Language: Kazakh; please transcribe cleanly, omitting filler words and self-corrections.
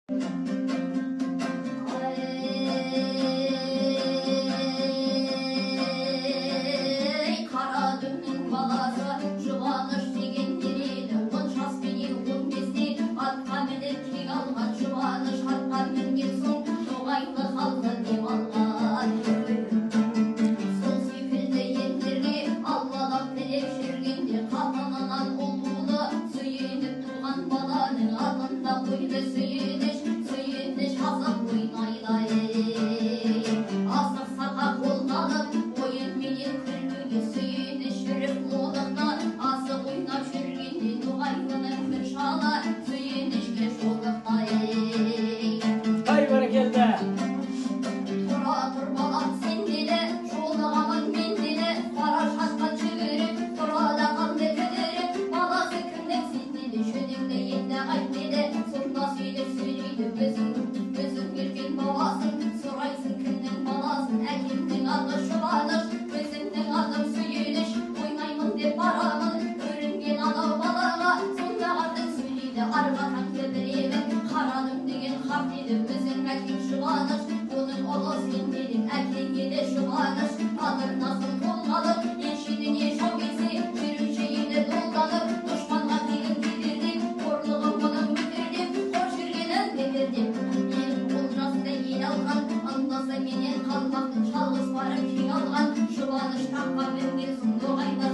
Ey, Қарадүмнің баласы Жұбаныш деген ер еді, 10 жас пенен 15-те атқа мініп кек алған. Жұбаныш атқа мінген соң ноғайлы халқы дем алған. Сол секілді елдерге Алладан тілеп жүргенде, қатынынан ұл туды. Сүйеніп туған баланың атын да қойды Сүйеніш. Сүйеніш асық ойнайды ей, асық сақа қолға алып, ойынменен күлкіге. Сүйеніш жүріп лолықта асық ойнап жүргенде, ноғайлының бір шалы Сүйенішке жолықты ей. Ай, бәрекелді! Тұра тұр, балам, сен деді, жолығамын мен деді. Бара жатқан жүгіріп тұра да қалды кідіріп. Баласы кімнің сен деді, жөніңді енді айт деді. Сонда Сүйініш сөйлейді: Өзің, өзің үлкен баласың, сұрайсың кімнің баласын. Әкемнің аты Жұбаныш, өзімнің атым Сүйеніш. Ойнаймын деп барамын көрінген анау балаға. Сонда қартың сөйлейді: Арғы таңды білемін, Қарадым деген қарт еді. Өзің әкең Жұбаныш, оның ұлы сен дедің. Әкең еді Жұбаныш, батырнасын қолға алып, ел шетіне жау келсе, жүруші еді долданып. Дұшпанға тегін кетер деп, қорлығын бұның өтер деп, қор жүргенін бекер деп. Ел олжасында ел алған, ындысы менен қалмақтың жалғыз барып кең алған. Жұбаныш таққа мінген соң ноғайлы.